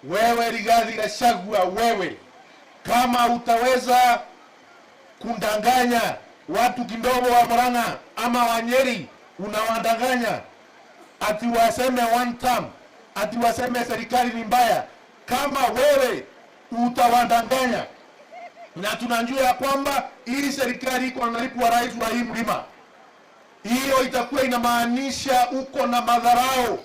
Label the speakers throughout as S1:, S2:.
S1: Wewe Rigathi Gachagua, wewe kama utaweza kundanganya watu kidogo wa Murang'a ama wa Nyeri, unawadanganya ati waseme one term, ati waseme serikali ni mbaya. Kama wewe utawadanganya, na tunajua ya kwamba hii serikali iko na naibu wa rais wa hii mlima, hiyo itakuwa inamaanisha uko na madharau,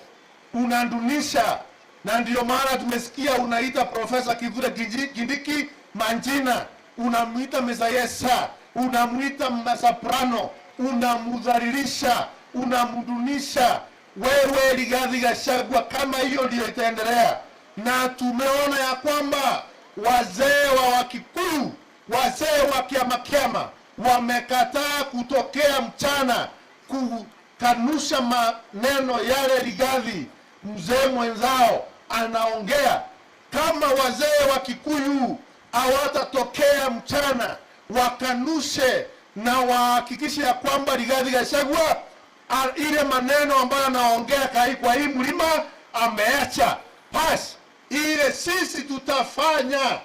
S1: unadunisha. Na ndio maana tumesikia unaita Profesa Kithure Kindiki majina, unamwita Mesayesa, unamwita Masoprano, unamudhalilisha, unamdunisha. Wewe Rigathi Gachagua, kama hiyo ndio itaendelea, na tumeona ya kwamba wazee wa Wakikuyu, wazee wa kiama kiama wamekataa kutokea mchana kukanusha maneno yale Rigathi mzee mwenzao anaongea. Kama wazee wa Kikuyu hawatatokea mchana wakanushe na wahakikishe ya kwamba Rigathi Gachagua ile maneno ambayo anaongea kai kwa hii mlima ameacha, basi ile sisi tutafanya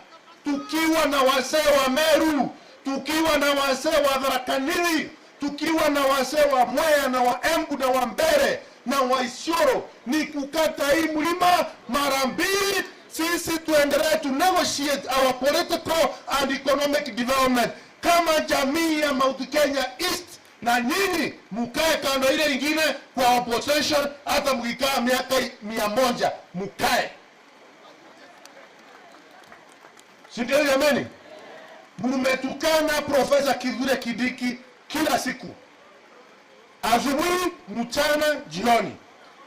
S1: tukiwa na wazee wa Meru, tukiwa na wazee wa Tharaka Nithi, tukiwa na wazee wa Mwea na wa Embu na wa Mbere na wa Isiolo, ni kukata hii mlima mara mbili. Sisi tuendelee to negotiate our political and economic development kama jamii ya Mount Kenya East, na nyinyi mkae kando ile ingine kwa opposition, hata mkikaa miaka 100 mkae, si ndio jameni? Mumetukana Profesa Kithure Kindiki kila siku, asubuhi, mchana, jioni,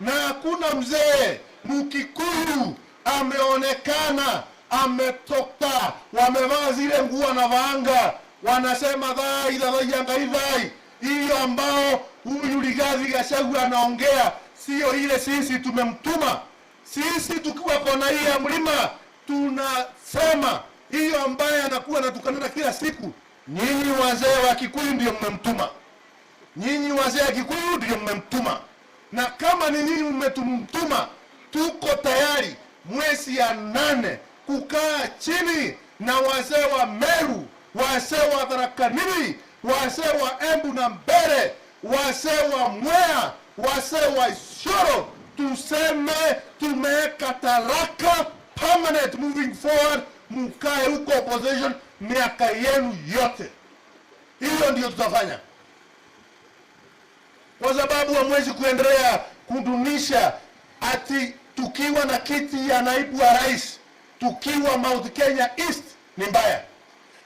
S1: na hakuna mzee Mkikuyu ameonekana ametoka, wamevaa zile nguo anavaanga, wanasema thai thai ngai thai, hiyo ambao huyu Rigathi Gachagua anaongea sio ile sisi tumemtuma. Sisi tukiwa kona hii ya mlima tunasema hiyo ambaye anakuwa anatukanana kila siku, nyinyi wazee wa Kikuyu ndio mmemtuma. Nyinyi wazee wa Kikuyu ndio mmemtuma, na kama ni nyinyi mmetumtuma, tuko tayari mwezi ya 8 kukaa chini na wazee wa Meru, wazee wa Tharaka Nithi, wazee wa Embu na Mbere, wazee wa Mwea, wazee wa Isiolo, tuseme tumeweka taraka permanent moving forward, mukae huko opposition miaka yenu yote. Hiyo ndio tutafanya, kwa sababu hamwezi kuendelea kudunisha ati tukiwa na kiti ya naibu wa rais tukiwa Mount Kenya East ni mbaya,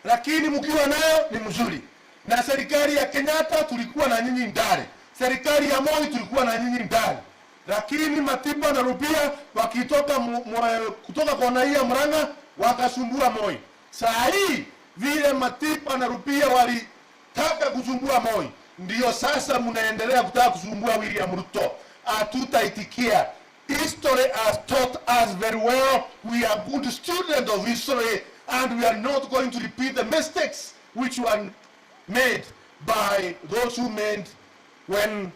S1: lakini mkiwa nayo ni mzuri. Na serikali ya Kenyatta tulikuwa na nyinyi ndani, serikali ya Moi tulikuwa na nyinyi ndani, lakini Matiba na Rupia wakitoka kutoka kona hii ya Murang'a wakasumbua Moi. Saa hii vile Matiba na Rupia walitaka kusumbua Moi, ndio sasa mnaendelea kutaka kusumbua William Ruto. Hatutaitikia. History has taught us very well. We are good students of history and we are not going to repeat the mistakes which were made by those who made when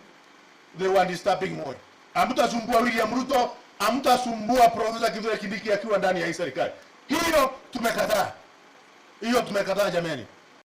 S1: they were disturbing Moi. Hamtasumbua William Ruto, hamtasumbua Profesa Kithure Kindiki akiwa ndani ya hii serikali. Hiyo tumekataa. Hiyo tumekataa jameni.